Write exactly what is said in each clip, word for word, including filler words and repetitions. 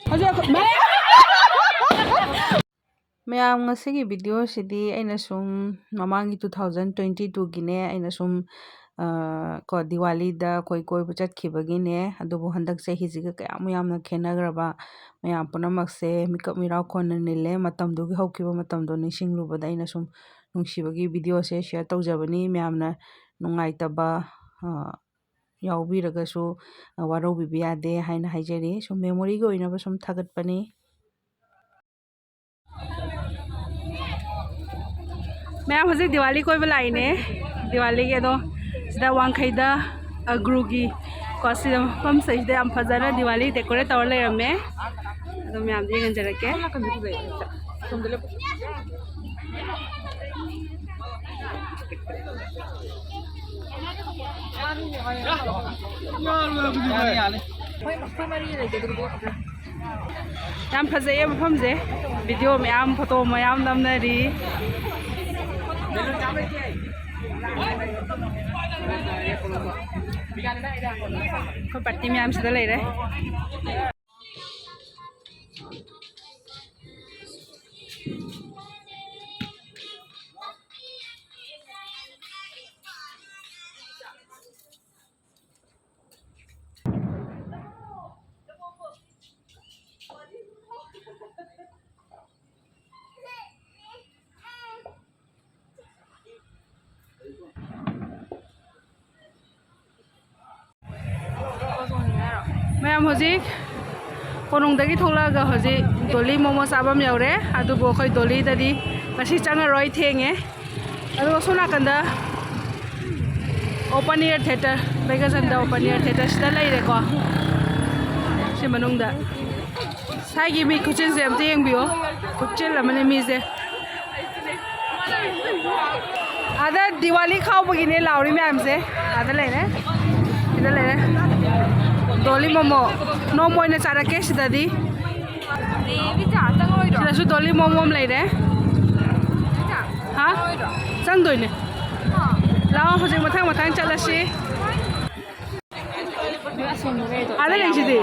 ꯍꯧꯖꯤꯛ ꯑꯩꯈꯣꯏ ꯃꯌꯥꯝ, ꯉꯁꯤꯒꯤ ꯚꯤꯗꯤꯑꯣꯁꯤꯗꯤ ꯑꯩꯅ ꯁꯨꯝ ꯃꯃꯥꯡꯒꯤ two thousand twenty twoꯒꯤꯅꯦ, ꯑꯩꯅ ꯁꯨꯝ, ꯑ, ꯀꯣ, ꯗꯤꯋꯥꯂꯤꯗ ꯑꯩꯈꯣꯏ ꯀꯣꯏꯕ ꯆꯠꯈꯤꯕꯒꯤꯅꯦ꯫ ꯑꯗꯨꯕꯨ ꯍꯟꯗꯛ ꯆꯍꯤꯁꯤꯒ ꯀꯌꯥꯃꯨꯛ ꯌꯥꯝꯅ ꯈꯦꯠꯅꯈ꯭ꯔꯕ, ꯃꯌꯥꯝ ꯄꯨꯝꯅꯃꯛꯁꯦ ꯃꯤꯀꯞ ꯃꯤꯔꯥꯎ ꯈꯣꯟꯅ ꯅꯤꯜꯂꯦ꯫ ꯃꯇꯝꯗꯨꯒꯤ ꯍꯧꯈꯤꯕ ꯃꯇꯝꯗꯣ ꯅꯤꯡꯁꯤꯡꯂꯨꯕꯗ ꯑꯩꯅ ꯁꯨꯝ ꯅꯨꯡꯁꯤꯕꯒꯤ ꯚꯤꯗꯤꯑꯣꯁꯦ ꯁꯤꯌꯔ ꯇꯧꯖꯕꯅꯤ꯫ ꯃꯌꯥꯝꯅ ꯅꯨꯡꯉꯥꯏꯇꯕ, ꯑ, ꯌꯥꯎꯕꯤꯔꯒꯁꯨ, ꯑ, ꯋꯥꯔꯧꯕꯤꯕ ꯌꯥꯗꯦ ꯍꯥꯏꯅ ꯍꯥꯏꯖꯔꯤ꯫ ꯁꯨꯝ ꯃꯦꯃꯣꯔꯤꯒꯤ ꯑꯣꯏꯅꯕ ꯁꯨꯝ ꯊꯥꯒꯠꯄꯅꯤ꯫ ꯃꯌꯥꯝ ꯍꯧꯖꯤꯛ ꯗꯤꯋꯥꯂꯤ ꯀꯣꯏꯕ ꯂꯥꯛꯏꯅꯦ꯫ ꯗꯤꯋꯥꯂꯤꯒꯤ ꯑꯗꯣ ꯁꯤꯗ ꯋꯥꯡꯈꯩꯗ ꯑꯒ꯭ꯔꯨꯒꯤ ꯀꯣ, ꯁꯤꯗ ꯃꯐꯝꯁꯤꯗ ꯌꯥꯝ ꯐꯖꯅ ꯗꯤꯋꯥꯂꯤ ꯗꯦꯀꯣꯔꯦꯠ ꯇꯧꯔ ꯂꯩꯔꯝꯃꯦ꯫ ꯑꯗꯣ ꯃꯌꯥꯝꯗ ꯌꯦꯡꯍꯟꯖꯔꯛꯀꯦ꯫ ꯌꯥꯝ ꯐꯖꯩꯌꯦ ꯃꯐꯝꯁꯦ꯫ ꯚꯤꯗꯤꯑꯣ ꯃꯌꯥꯝ, ꯐꯣꯇꯣ ꯃꯌꯥꯝ ꯅꯝꯅꯔꯤ꯫ ꯑꯩꯈꯣꯏ ꯄꯥꯔꯇꯤ ꯃꯌꯥꯝ ꯁꯤꯗ ꯂꯩꯔꯦ꯫ ꯃꯌꯥꯝ ꯍꯧꯖꯤꯛ ꯀꯣꯅꯨꯡꯗꯒꯤ ꯊꯣꯛꯂꯛꯑꯒ ꯍꯧꯖꯤꯛ ꯗꯣꯂꯤ ꯃꯣꯃꯣ ꯆꯥꯐꯝ ꯌꯧꯔꯦ꯫ ꯑꯗꯨꯕꯨ ꯑꯩꯈꯣꯏ ꯗꯣꯂꯤꯗꯗꯤ ꯉꯁꯤ ꯆꯪꯉꯔꯣꯏ, ꯊꯦꯡꯉꯦ꯫ ꯑꯗꯨꯒ ꯁꯣꯝ ꯅꯥꯀꯟꯗ open air theatre, ꯕꯩꯒꯁꯟꯗ open air theatre ꯁꯤꯗ ꯂꯩꯔꯦꯀꯣ꯫ ꯁꯤ ꯃꯅꯨꯡꯗ ꯁ꯭ꯋꯥꯏꯒꯤ ꯃꯤ ꯈꯨꯆꯤꯟꯁꯦ ꯑꯝꯇ ꯌꯦꯡꯕꯤꯌꯨ꯫ ꯈꯨꯆꯤꯜ ꯑꯃꯅꯤ ꯃꯤꯁꯦ꯫ ꯑꯥꯗ ꯗꯤꯋꯥꯂꯤ ꯈꯥꯎꯕꯒꯤꯅꯦ ꯂꯥꯎꯔꯤ ꯃꯌꯥꯝꯁꯦ꯫ ꯑꯥꯗ ꯂꯩꯔꯦ꯫ ꯁꯤꯗ ꯂꯩꯔꯦ꯫ ꯗꯣꯂꯤ ꯃꯣꯃꯣ꯫ ꯅꯣꯡꯃ ꯑꯣꯏꯅ ꯆꯥꯔꯛꯀꯦ ꯁꯤꯗꯗꯤ꯫ ꯁꯤꯗꯁꯨ ꯗꯣꯂꯤ ꯃꯣꯃꯣ ꯑꯃ ꯂꯩꯔꯦ꯫ ꯍꯥ? ꯆꯪꯗꯣꯏꯅꯦ꯫ ꯂꯥꯛꯑꯣ, ꯍꯧꯖꯤꯛ ꯃꯊꯪ ꯃꯊꯪ ꯆꯠꯂꯁꯤ꯫ ꯑꯥꯗ ꯂꯩꯁꯤꯗꯤ꯫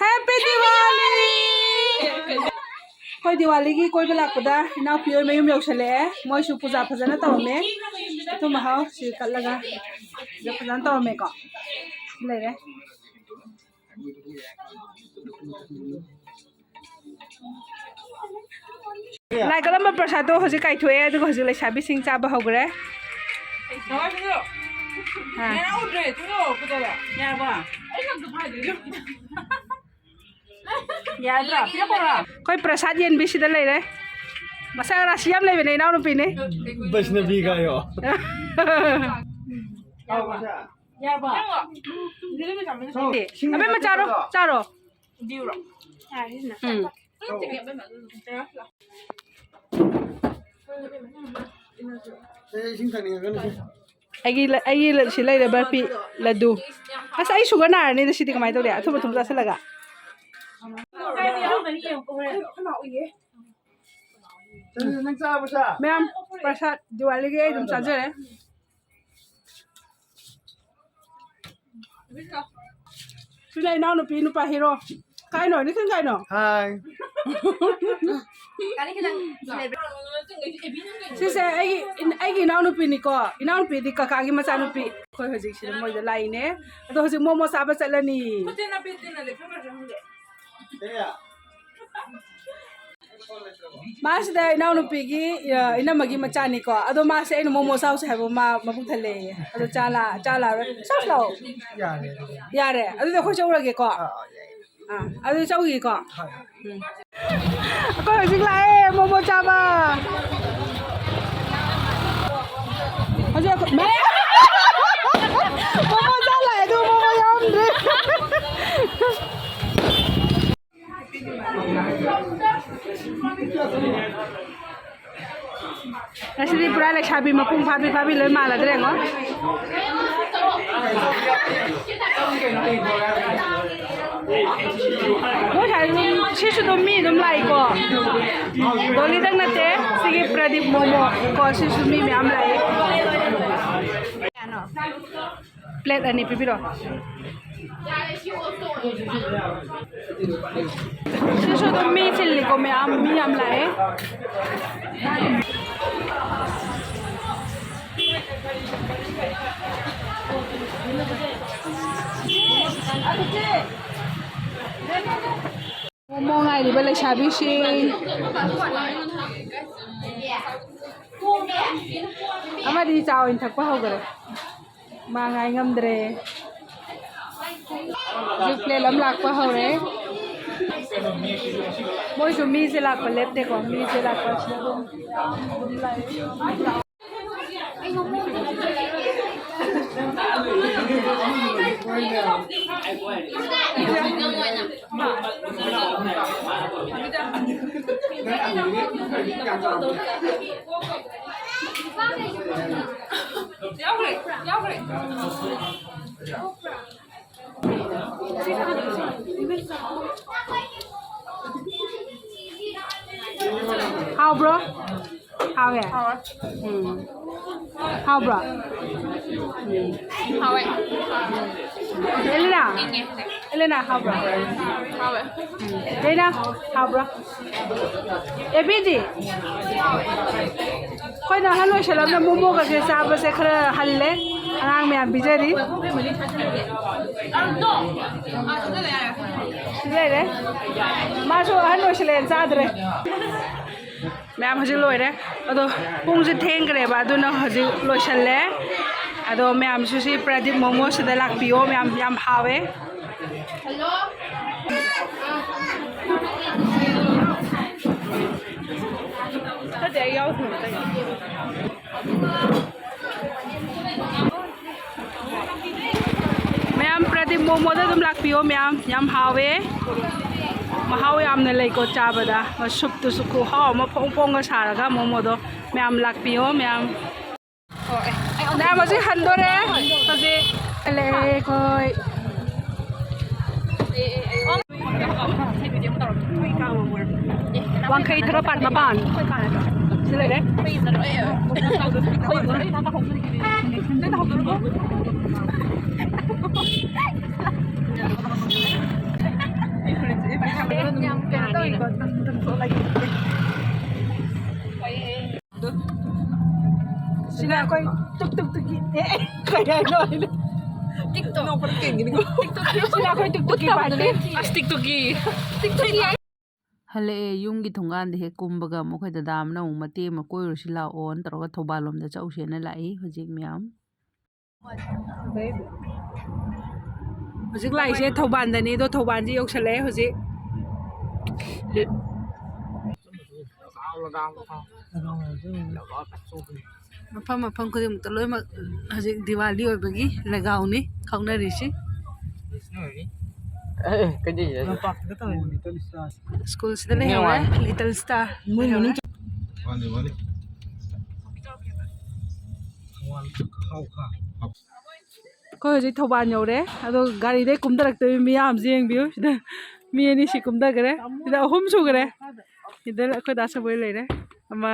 Happy Diwali! ꯑꯩꯈꯣꯏ ꯗꯤꯋꯥꯂꯤꯒꯤ ꯀꯣꯏꯕ ꯂꯥꯛꯄꯗ ꯏꯅꯥꯎꯄꯤ ꯍꯣꯏ ꯃꯌꯨꯝ ꯌꯧꯁꯜꯂꯛꯑꯦ꯫ ꯃꯣꯏꯁꯨ ꯄꯨꯖꯥ ꯐꯖꯅ ꯇꯧꯔꯝꯃꯦ꯫ ꯑꯊꯨꯝ ꯑꯍꯥꯎ ꯁꯤ ꯀꯠꯂꯒ ꯄꯨꯖꯥ ꯐꯖꯅ ꯇꯧꯔꯝꯃꯦꯀꯣ꯫ ꯁꯤ ꯂꯩꯔꯦ꯫ ꯂꯥꯏ ꯀꯠꯂꯝꯕ ꯄ꯭ꯔꯁꯥꯗꯣ ꯍꯧꯖꯤꯛ ꯀꯥꯏꯊꯣꯛꯑꯦ, ꯑꯗꯨꯒ ꯍꯧꯖꯤꯛ ꯂꯩꯁꯥꯕꯤꯁꯤꯡ ꯆꯥꯕ ꯍꯧꯈ꯭ꯔꯦ꯫ ꯑꯥ꯫ ꯌꯥꯔꯕ? ꯌꯥꯗ꯭ꯔꯣ? ꯄꯤꯔꯛꯈ꯭ꯔꯣ꯫ ꯑꯩꯈꯣꯏ ꯄ꯭ꯔꯁꯥꯗ ꯌꯦꯟꯕꯤꯁꯤꯗ ꯂꯩꯔꯦ꯫ ꯃꯁꯛ ꯔꯥꯁꯤ ꯌꯥꯝ ꯂꯩꯕꯅꯦ, ꯏꯅꯥꯎꯅꯨꯄꯤꯅꯦ꯫ ꯕꯩꯁꯅꯕꯤ ꯀꯥꯏꯌꯣ꯫ ꯌꯥꯔꯕ? ꯑꯕꯦꯝꯃ, ꯆꯥꯔꯣ, ꯆꯥꯔꯣ꯫ ꯎꯝ꯫ ꯑꯦ, ꯏꯁꯤꯡ ꯊꯛꯅꯤꯡꯉꯒꯅꯨ ꯁꯦ꯫ ꯑꯩꯒꯤ ꯂ-, ꯑꯩꯒꯤ ꯂ-, ꯁꯤ ꯂꯩꯔꯦ ꯕꯔꯐꯤ, ꯂꯗꯨ꯫ ꯑꯁ, ꯑꯩ ꯁꯨꯒꯔ ꯅꯥꯔꯅꯤꯗ ꯁꯤꯗꯤ ꯀꯃꯥꯏꯅ ꯇꯧꯅꯤ? ꯑꯊꯨꯝ ꯑꯊꯨꯝ ꯆꯥꯁꯤꯜꯂꯒ꯫ ꯅꯪ ꯆꯥꯔꯕꯣ ꯁꯥ? ꯃꯌꯥꯝ, ꯄ꯭ꯔꯁꯥꯗ ꯗꯤꯋꯥꯂꯤꯒꯤ ꯑꯩ ꯑꯗꯨꯝ ꯆꯥꯖꯔꯦ꯫ ꯁꯤꯅ ꯏꯅꯥꯎꯅꯨꯄꯤ ꯅꯨꯄꯥ ꯍꯦꯔꯣ꯫ ꯀꯥꯏꯅꯣ? ꯅꯤꯡꯊꯤꯡ ꯀꯥꯏꯅꯣ? ꯍꯥꯏ꯫ ꯁꯤꯁꯦ ꯑꯩꯒꯤ, ꯑꯩꯒꯤ ꯏꯅꯥꯎꯅꯨꯄꯤꯅꯤꯀꯣ꯫ ꯏꯅꯥꯎꯅꯨꯄꯤꯗꯤ ꯀꯀꯥꯒꯤ ꯃꯆꯥꯅꯨꯄꯤ꯫ ꯑꯩꯈꯣꯏ ꯍꯧꯖꯤꯛ ꯁꯤꯗ ꯃꯣꯏꯗ ꯂꯥꯛꯏꯅꯦ꯫ ꯑꯗꯣ ꯍꯧꯖꯤꯛ ꯃꯣꯃꯣ ꯆꯥꯕ ꯆꯠꯂꯅꯤ꯫ ꯃꯥꯁꯤꯗ ꯏꯅꯥꯎꯅꯨꯄꯤꯒꯤ, ꯑ, ꯏꯅꯝꯃꯒꯤ ꯃꯆꯥꯅꯤꯀꯣ꯫ ꯑꯗꯣ ꯃꯥꯁꯦ ꯑꯩꯅ ꯃꯣꯃꯣ ꯆꯥꯎꯁꯦ ꯍꯥꯏꯕ ꯃꯥ ꯃꯕꯨꯛ ꯊꯜꯂꯦꯌꯦ꯫ ꯑꯗꯣ ꯆꯥ ꯂꯥ-, ꯆꯥ ꯂꯥꯛꯑꯔꯣꯏ꯫ ꯆꯥꯎꯁꯤ ꯂꯥꯛꯑꯣ꯫ ꯌꯥꯔꯦ ꯑꯗꯨꯗꯤ꯫ ꯌꯥꯔꯦ꯫ ꯑꯗꯨꯗꯤ ꯑꯩꯈꯣꯏ ꯆꯧꯔꯒꯦꯀꯣ꯫ ꯑꯥ, ꯑꯗꯨꯗꯤ ꯆꯧꯈꯤꯒꯦꯀꯣ꯫ ꯍꯣꯏ꯫ ꯎꯝ꯫ ꯑꯩꯈꯣꯏ ꯍꯧꯖꯤꯛ ꯂꯥꯛꯑꯦ ꯃꯣꯃꯣ ꯆꯥꯕ꯫ ꯍꯧꯖꯤꯛ ꯑꯩꯈꯣꯏ-, ꯃꯣꯃꯣ ꯆꯥ ꯂꯥꯛꯑꯦ ꯑꯗꯨ ꯃꯣꯃꯣ ꯌꯥꯎꯔꯝꯗ꯭ꯔꯦ꯫ ꯉꯁꯤꯗꯤ ꯄꯨꯔꯥ ꯂꯩꯁꯥꯕꯤ ꯃꯄꯨꯡ ꯐꯥꯕꯤ ꯐꯥꯕꯤ ꯂꯣꯏ ꯃꯥꯜꯂꯗ꯭ꯔꯦ ꯌꯦꯡꯉꯣ꯫ ꯃꯣꯏ ꯁ꯭ꯋꯥꯏ ꯑꯗꯨꯝ, ꯁꯤꯁꯨ ꯑꯗꯨꯝ ꯃꯤ ꯑꯗꯨꯝ ꯂꯥꯛꯏꯀꯣ꯫ ꯗꯣꯂꯤꯗꯪ ꯅꯠꯇꯦ, ꯁꯤꯒꯤ ꯄ꯭ꯔꯗꯤꯞ ꯃꯣꯃꯣ ꯀꯣ, ꯁꯤꯁꯨ ꯃꯤ ꯃꯌꯥꯝ ꯂꯥꯛꯏ꯫ ꯄ꯭ꯂꯦꯠ ꯑꯅꯤ ꯄꯤꯕꯤꯔꯣ꯫ ꯁꯤꯁꯨ ꯑꯗꯨꯝ ꯃꯤ ꯆꯤꯜꯂꯤꯀꯣ, ꯃꯌꯥꯝ, ꯃꯤ ꯌꯥꯝ ꯂꯥꯛꯑꯦ꯫ ꯃꯣꯃꯣ ꯉꯥꯏꯔꯤꯕ ꯂꯩꯁꯥꯕꯤꯁꯤꯡ꯫ ꯑꯃꯗꯤ ꯆꯥ ꯑꯣꯏꯅ ꯊꯛꯄ ꯍꯧꯈꯔꯦ꯫ ꯃꯥ ꯉꯥꯏ ꯉꯝꯗ꯭ꯔꯦ꯫ ꯍꯧꯖꯤꯛ ꯄ꯭ꯂꯦꯠ ꯑꯃ ꯂꯥꯛꯄ ꯍꯧꯔꯦ꯫ ꯃꯣꯏꯁꯨ ꯃꯤꯁꯦ ꯂꯥꯛꯄ ꯂꯦꯞꯇꯦꯀꯣ, ꯃꯤꯁꯦ ꯂꯥꯛꯄ ꯁꯤꯗ ꯑꯗꯨꯝ ꯂꯥꯛꯑꯦ꯫ ꯌꯥꯎꯈ꯭ꯔꯦ, ꯌꯥꯎꯈ꯭ꯔꯦ꯫ ꯍꯥꯎꯕ꯭ꯔꯣ? ꯍꯥꯎꯋꯦ? ꯎꯝ꯫ ꯍꯥꯎꯕ꯭ꯔꯣ? ꯎꯝ꯫ ꯍꯥꯎꯋꯦ꯫ ꯑꯦꯂꯤꯅꯥ? ꯏꯪꯉꯦ ꯍꯧꯖꯤꯛ꯫ ꯑꯦꯂꯤꯅꯥ, ꯍꯥꯎꯕ꯭ꯔꯣ? ꯍꯥꯎꯋꯦ꯫ ꯎꯝ꯫ ꯗꯩꯅꯥ, ꯍꯥꯎꯕ꯭ꯔꯣ? ꯑꯦꯕꯤꯗꯤ? ꯑꯩꯈꯣꯏꯅ ꯑꯍꯜ ꯑꯣꯏꯁꯜꯂꯝꯅ ꯃꯣꯃꯣꯒꯁꯦ ꯆꯥꯕꯁꯦ ꯈꯔ ꯍꯜꯂꯦ꯫ ꯑꯉꯥꯡ ꯃꯌꯥꯝ ꯄꯤꯖꯔꯤ꯫ ꯁꯤ ꯂꯩꯔꯦ꯫ ꯃꯥꯁꯨ ꯑꯍꯜ ꯑꯣꯏꯁꯜꯂꯦꯅ ꯆꯥꯗ꯭ꯔꯦ꯫ ꯃꯌꯥꯝ ꯍꯧꯖꯤꯛ ꯂꯣꯏꯔꯦ꯫ ꯑꯗꯣ ꯄꯨꯡꯁꯦ ꯊꯦꯡꯈ꯭ꯔꯦꯕ, ꯑꯗꯨꯅ ꯍꯧꯖꯤꯛ ꯂꯣꯏꯁꯜꯂꯦ꯫ ꯑꯗꯣ ꯃꯌꯥꯝꯁꯨ ꯁꯤ ꯄ꯭ꯔꯗꯤꯞ ꯃꯣꯃꯣꯁꯤꯗ ꯂꯥꯛꯄꯤꯌꯣ, ꯃꯌꯥꯝ ꯌꯥꯝ ꯍꯥꯎꯋꯦ꯫ ꯅꯠꯇꯦ, ꯑꯩ ꯌꯥꯎꯗ꯭ꯔꯤꯕ ꯑꯇꯩ꯫ ꯃꯌꯥꯝ ꯄ꯭ꯔꯗꯤꯞ ꯃꯣꯃꯣꯗ ꯑꯗꯨꯝ ꯂꯥꯛꯄꯤꯌꯣ, ꯃꯌꯥꯝ ꯌꯥꯝ ꯍꯥꯎꯋꯦ꯫ ꯃꯍꯥꯎ ꯌꯥꯝꯅ ꯂꯩꯀꯣ ꯆꯥꯕꯗ꯫ ꯁꯨꯞꯇꯨꯁꯨ ꯈꯨꯍꯥꯎ ꯑꯃ, ꯐꯣꯡ ꯐꯣꯡꯒ ꯁꯥꯔꯒ ꯃꯣꯃꯣꯗꯣ꯫ ꯃꯌꯥꯝ ꯂꯥꯛꯄꯤꯌꯣ ꯃꯌꯥꯝ꯫ ꯃꯌꯥꯝ ꯍꯧꯖꯤꯛ ꯍꯟꯗꯣꯔꯦ꯫ ꯍꯧꯖꯤꯛ ꯍꯜꯂꯛꯑꯦ ꯑꯩꯈꯣꯏ꯫ ꯋꯥꯡꯈꯩ ꯊꯔꯣ ꯄꯥꯟ ꯃꯄꯥꯟ꯫ ꯁꯤ ꯂꯩꯔꯦ꯫ ꯌꯥꯝ ꯀꯩꯅꯣ ꯇꯧꯋꯤꯀꯣ꯫ ꯁꯤꯅ ꯑꯩꯈꯣꯏ ꯇꯨꯛ ꯇꯨꯛ ꯇꯨꯛꯀꯤ, ꯑꯦ, ꯀꯩ ꯍꯥꯏꯅꯣ? ꯅꯣꯛꯄꯗ ꯀꯦꯟꯈꯤꯅꯤꯀꯣ꯫ ꯁꯤꯅ ꯑꯩꯈꯣꯏ ꯇꯨꯛ ꯇꯨꯛꯀꯤ ꯄꯥꯔꯇꯤ꯫ ꯑꯁ, ꯇꯤꯛ ꯇꯣꯛꯀꯤ꯫ ꯍꯜꯂꯛꯑꯦ꯫ ꯌꯨꯝꯒꯤ ꯊꯣꯡꯒꯥꯟꯗ ꯍꯦꯛ ꯀꯨꯝꯕꯒ ꯑꯃꯨꯛ ꯑꯩꯈꯣꯏ ꯗꯗꯥ ꯑꯃꯅ ꯑꯃꯨꯛ ꯃꯇꯦꯛ ꯑꯃ ꯀꯣꯏꯔꯨꯁꯤ ꯂꯥꯛꯑꯣꯅ ꯇꯧꯔꯒ ꯊꯧꯕꯥꯜ ꯂꯣꯝꯗ ꯆꯧꯁꯦꯅ ꯂꯥꯛꯏ ꯍꯧꯖꯤꯛ ꯃꯌꯥꯝ꯫ ꯍꯧꯖꯤꯛ ꯂꯥꯛꯏꯁꯦ ꯊꯧꯕꯥꯜꯗꯅꯤ, ꯑꯗꯣ ꯊꯧꯕꯥꯜꯁꯦ ꯌꯧꯁꯜꯂꯛꯑꯦ ꯍꯧꯖꯤꯛ꯫ ꯃꯐꯝ ꯃꯐꯝ ꯈꯨꯗꯤꯡꯃꯛꯇ ꯂꯣꯏꯅꯃꯛ ꯍꯧꯖꯤꯛ ꯗꯤꯋꯥꯂꯤ ꯑꯣꯏꯕꯒꯤ ꯂꯒꯥꯎꯅꯤ ꯈꯥꯎꯅꯔꯤꯁꯤ꯫ ꯁ꯭ꯀꯨꯜꯁꯤꯗ ꯂꯩꯍꯧꯔꯦ, ꯂꯤꯇꯜ ꯁ꯭ꯇꯥꯔ꯫ ꯑꯩꯈꯣꯏ ꯍꯧꯖꯤꯛ ꯊꯧꯕꯥꯜ ꯌꯧꯔꯦ, ꯑꯗꯣ ꯒꯥꯔꯤꯗꯩ ꯀꯨꯝꯊꯔꯛꯇꯣꯏ ꯃꯤꯌꯥꯝꯁꯦ ꯌꯦꯡꯕꯤꯌꯨ꯫ ꯁꯤꯗ ꯃꯤ ꯑꯅꯤ ꯁꯤ ꯀꯨꯝꯊꯈ꯭ꯔꯦ, ꯁꯤꯗ ꯑꯍꯨꯝ ꯁꯨꯈ꯭ꯔꯦ꯫ ꯁꯤꯗ ꯑꯩꯈꯣꯏ ꯗꯥ ꯁꯕꯣꯏ ꯂꯩꯔꯦ, ꯑꯃ꯫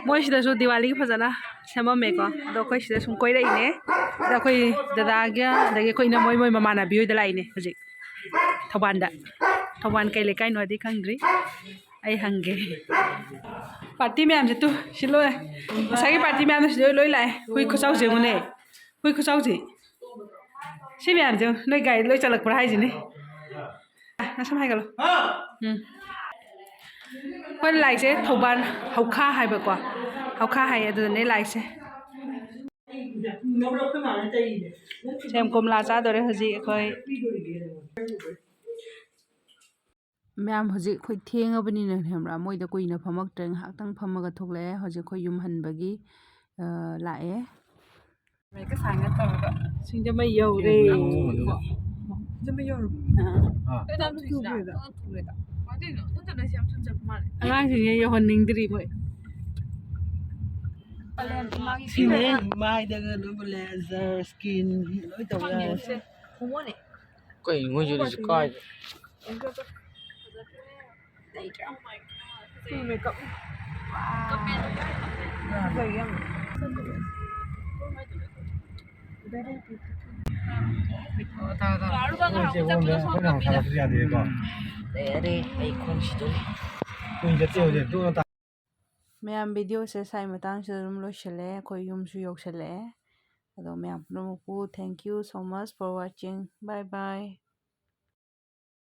ꯃꯣꯏ ꯁꯤꯗꯁꯨ ꯗꯤꯋꯥꯂꯤꯒꯤ ꯐꯖꯅ ꯁꯦꯝꯃꯝꯃꯦꯀꯣ꯫ ꯑꯗꯣ ꯑꯩꯈꯣꯏ ꯁꯤꯗ ꯁꯨꯝ ꯀꯣꯏꯔꯛꯏꯅꯦ꯫ ꯑꯗ ꯑꯩꯈꯣꯏ ꯗꯗꯥꯒ, ꯑꯗꯒꯤ ꯑꯩꯈꯣꯏ ꯏꯅꯝꯃ ꯍꯣꯏ, ꯃꯣꯏ ꯃꯃꯥꯟꯅꯕꯤ ꯍꯣꯏꯗ ꯂꯥꯛꯏꯅꯦ ꯍꯧꯖꯤꯛ꯫ ꯊꯧꯕꯥꯜꯗ꯫ ꯊꯧꯕꯥꯜ ꯀꯩ ꯂꯩꯀꯥꯏꯅꯣꯗꯤ ꯈꯪꯗ꯭ꯔꯤ꯫ ꯑꯩ ꯍꯪꯒꯦ꯫ ꯄꯥꯔꯇꯤ ꯃꯌꯥꯝꯁꯦ ꯇꯨ ꯁꯤ ꯂꯣꯏ꯫ ꯉꯁꯥꯏꯒꯤ ꯄꯥꯔꯇꯤ ꯃꯌꯥꯝꯗꯣ ꯁꯤꯗ ꯂꯣꯏ ꯂꯥꯛꯑꯦ꯫ ꯍꯨꯏ ꯈꯨꯆꯥꯎꯁꯦ ꯌꯦꯡꯉꯨꯅꯦ꯫ ꯍꯨꯏ ꯈꯨꯆꯥꯎꯁꯦ꯫ ꯁꯤ ꯃꯌꯥꯝꯁꯦ ꯅꯣꯏ ꯒꯥꯔꯤ ꯂꯣꯏ ꯆꯠꯂꯛꯄ꯭ꯔꯥ ꯍꯥꯏꯁꯤꯅꯦ꯫ ꯑ, ꯅꯁꯝ ꯍꯥꯏꯒꯠꯂꯣ꯫ ꯎꯝ꯫ ꯑꯩꯈꯣꯏꯅ ꯂꯥꯛꯏꯁꯦ ꯊꯧꯕꯥꯜ ꯍꯧꯈꯥ ꯍꯥꯏꯕꯀꯣ꯫ ꯍꯧꯈꯥ ꯍꯥꯏꯌꯦ, ꯑꯗꯨꯗꯅꯦ ꯂꯥꯛꯏꯁꯦ꯫ ꯁꯦꯝ ꯀꯣꯝꯂꯥ ꯆꯥꯗꯣꯔꯦ ꯍꯧꯖꯤꯛ ꯑꯩꯈꯣꯏ꯫ ꯃꯌꯥꯝ ꯍꯧꯖꯤꯛ ꯑꯩꯈꯣꯏ ꯊꯦꯡꯉꯕꯅꯤꯅ ꯈꯪꯕ꯭ꯔꯥ, ꯃꯣꯏꯗ ꯀꯨꯏꯅ ꯐꯝꯃꯛꯇ꯭ꯔꯦ, ꯉꯥꯏꯍꯥꯛꯇꯪ ꯐꯝꯃꯒ ꯊꯣꯛꯂꯛꯑꯦ꯫ ꯍꯧꯖꯤꯛ ꯑꯩꯈꯣꯏ ꯌꯨꯝ ꯍꯟꯕꯒꯤ, ꯑ, ꯂꯥꯛꯑꯦ꯫ ꯁꯤꯡꯖꯃꯩ ꯌꯧꯔꯦ꯫ ꯁꯤꯡꯖꯃꯩ ꯌꯧꯔꯕꯣ? ꯑꯥ꯫ ꯑꯥ꯫ ꯑꯉꯥꯡꯁꯤꯡꯁꯦ ꯌꯧꯍꯟꯅꯤꯡꯗ꯭ꯔꯤ ꯃꯣꯏ꯫ ꯁꯤꯅꯦ ꯃꯥꯏꯗꯒ ꯑꯗꯨꯝ laser skin ꯂꯣꯏ ꯇꯧ ꯌꯥꯔꯦ꯫ ꯀꯩꯅꯣ ꯃꯣꯏꯁꯦ ꯍꯧꯖꯤꯛ ꯀꯥꯏꯗ? ꯃꯣꯏꯁꯦ ꯑꯩꯉꯣꯟꯗ ꯑꯩꯈꯣꯏꯅ ꯍꯥꯟꯅ ꯊꯥꯒꯠꯄꯗꯤ ꯌꯥꯗꯦꯀꯣ꯫ ꯂꯩꯔꯦ ꯑꯩ ꯈꯣꯡꯁꯤꯗ꯫ ꯀꯨꯏꯅ ꯆꯠꯇꯦ ꯍꯧꯖꯤꯛ꯫ ꯃꯌꯥꯝ videoꯁꯦ ꯁ꯭ꯋꯥꯏ ꯃꯇꯥꯡꯁꯤꯗ ꯑꯗꯨꯝ ꯂꯣꯏꯁꯤꯜꯂꯦ꯫ ꯑꯩꯈꯣꯏ ꯌꯨꯝꯁꯨ ꯌꯧꯁꯤꯜꯂꯛꯑꯦ꯫ ꯑꯗꯣ ꯃꯌꯥꯝ ꯄꯨꯝꯅꯃꯛꯄꯨ thank you so much for watching. Bye bye.